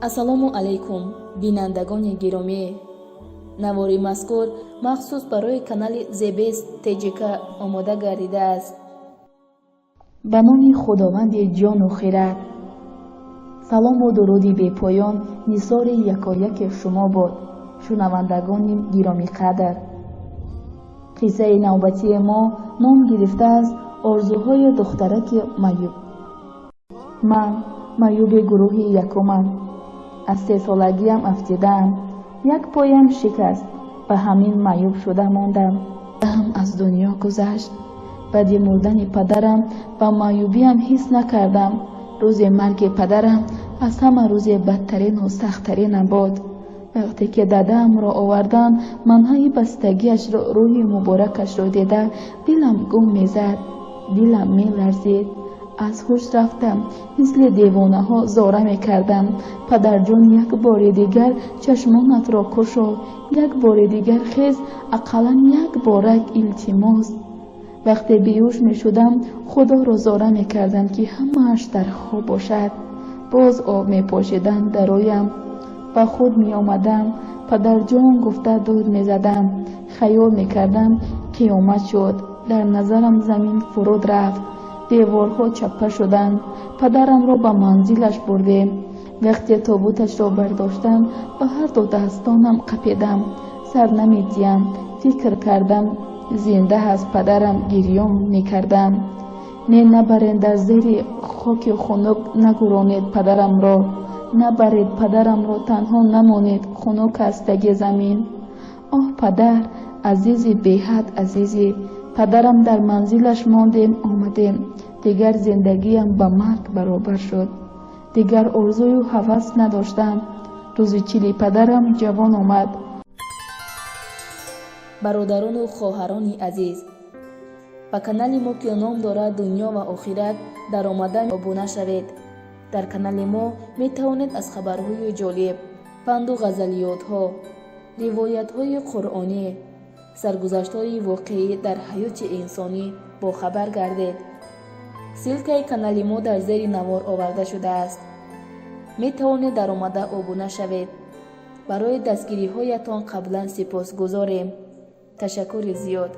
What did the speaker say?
Ассалому алайкум, бинандагони гиромӣ! Навори мазкур махсус барои канали Зебест ТЖК омода гардидааст. Ба номи Худованди ҷону хирад. Салому дуруди бепоён нисори якояки шумо бод, шунавандагони гиромиқадр. Қиссаи навбатии мо ном гирифтааст «Орзуҳои духтараки маъюб». Ман маъюби гурӯҳи якумам. Аз 3 солагиам афтидаам, як поям шикаст ва ҳамин маъюб шуда мондам. Ҳам аз дунё гузашт. Баъди мурдани падарам ба маъюбиам ҳис накардам. Рӯзи марги падарам аз ҳама рӯзе бадтарину сахттаринам буд. Вақте ки дадаамро оварданд, ман ҳайи бастагиашро, рӯҳи муборакашро дида, дилам гум мезад, дилам меларзид, аз ҳуш рафтам, мисли девонаҳо зора мекардам: «Падарҷон, як бори дигар чашмонатро кушо, як бори дигар хез, ақаллан як борак, илтимос». Вақте беҳуш мешудам, Худоро зора мекардам, ки ҳамааш дар хоб бошад. Боз об мепошиданд дар рӯям, ба худ меомадам, «Падарҷон» гуфта дод мезадам. Хаёл мекардам, қиёмат шуд, дар назарам замин фуруд рафт, деворҳо чаппа шуданд. Падарамро ба манзилаш бурдем. Вақте тобуташро бардоштам, ба ҳарду дастонам қапидам. Сар намедиҳам, фикр кардам, зинда аст падарам, гирён мекардам: «Не, набарен, дар зери хоки хунук нагуронед падарамро, набаред падарамро, танҳо намонед, хунук аст таги замин». Оҳ, падар, азизи беҳад азизи падарам. Дар манзилаш мондем, омадем. Дигар зиндагиам ба марг баробар шуд. Дигар орзую ҳавас надоштам. Рӯзи чили падарам ҷавон омад. Бародарону хоҳарони азиз, ба канали мо, ки ном дорад «Дунё ва охират», даромада обуна шавед. Дар канали мо метавонед аз хабарҳои ҷолиб, панду ғазалиётҳо, ривоятҳои қуръонӣ, саргузаштҳои воқеӣ дар ҳаёти инсонӣ бохабар гардед. Ссылкаи канали мо дар зери навор оварда шудааст, метавонед даромада обуна шавед. Барои дастгириҳоятон қаблан сипосгузорем. Ташаккури зиёд.